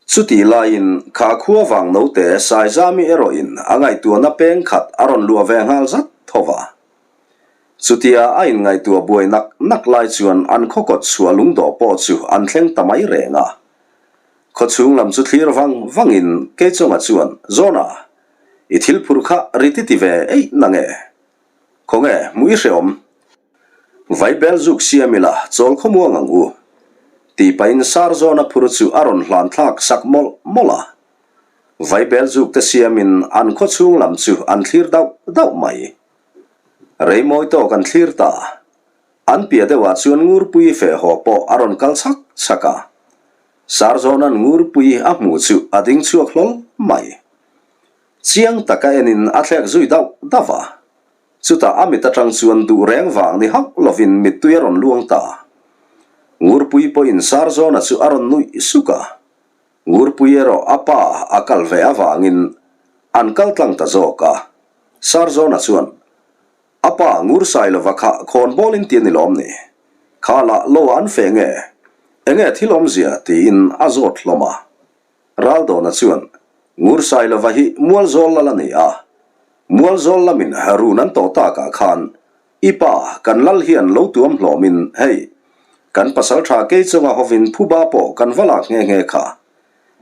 Speaker 1: Chutih laiin kha khua vang note Saizami erawhin a ngaihtuahna peng khat a rawn luah ve nghal zat tho va. Chutia a inngaihtuah buai nak nak lai chuan an khaw kawt chhuah lungdawh pawh chu an thleng ta mai reng a. Khaw chhung lam chu thlir vang vangin Keichawnga chuan, Zawna, i thil phurh kha ri ti ti ve eih na nge? Khawnge, hmuh i hreawm. Vaibel zuk siam ila, chawl khawmuang ang u. Tih pahin Sarzawna phur chu a rawn hlan thlak sak mawlh mawlh a. Vaibel zuk te siamin an khaw chhung lam chu an thlir dauh dauh mai. Rei mawi tawk an thlir ta. An piah deuhah chuan Ngurpui feh haw pawh a rawn kal chhak chhak a. Sarzawna'n Ngurpui a hmuh chu a ding chhuak hlawl mai. Chiang taka enin a thlek zui dauh dauh a. Chutah a mit atang chuan duh reng vang ni hauh lovin mittui a rawn luang ta. Ngurpui pawhin Sarzawna chu a rawn nuih suk a. Ngurpui erawh a pa a kal ve avangin an kal tlang ta zawk a. Sarzawna chuan, A pa Ngursailova kha khawnbawl in ti a ni lawm ni? Kha lah lo ah an feh nge? Enge thil awmzia? tiin a zawt hlawm a. Raldawna chuan, Ngursailova hi Mualzawl lal a ni a, Mualzawl lamin run an tawh takah khan i pa kan lal hian lo tuam hlawmin hei, kan pasaltha Keichunga hovin phuba pawh kan va lak nghe nghe kha.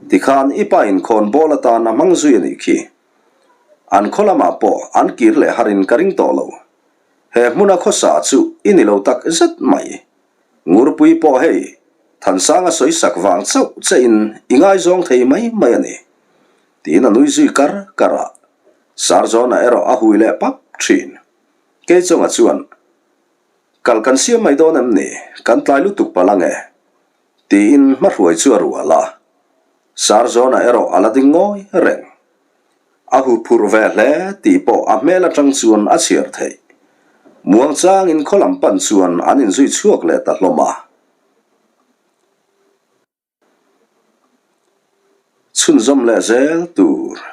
Speaker 1: Tikhan i pa in khawnbawl atan a hmang zui a nih khi. An khaw lamah pawh an kir leh harin ka ring tawh lo. He hmuna khawsa chu i ni lo tak zet mai. Ngurpui pawh hei, Thansanga sawi sak vang chauh che in i ngaizawng thei mai mai a ni. Tiin a nui zui kar kar a. Sarzawna erawh a hui leh pap thin. Keichawnga chuan, Kal kan siam mai dawn em ni? Kan tlai lutuk palh ange. Tiin hmahruai chu a rual a. Sarzawna erawh a la ding ngawi reng. A hu phurh ve hle tih pawh a hmel atang chuan a chhiar theih. Muangchangin khaw lam pan chuan an inzui chhuak leh ta hlawm a. Chhunzawm leh zel tur.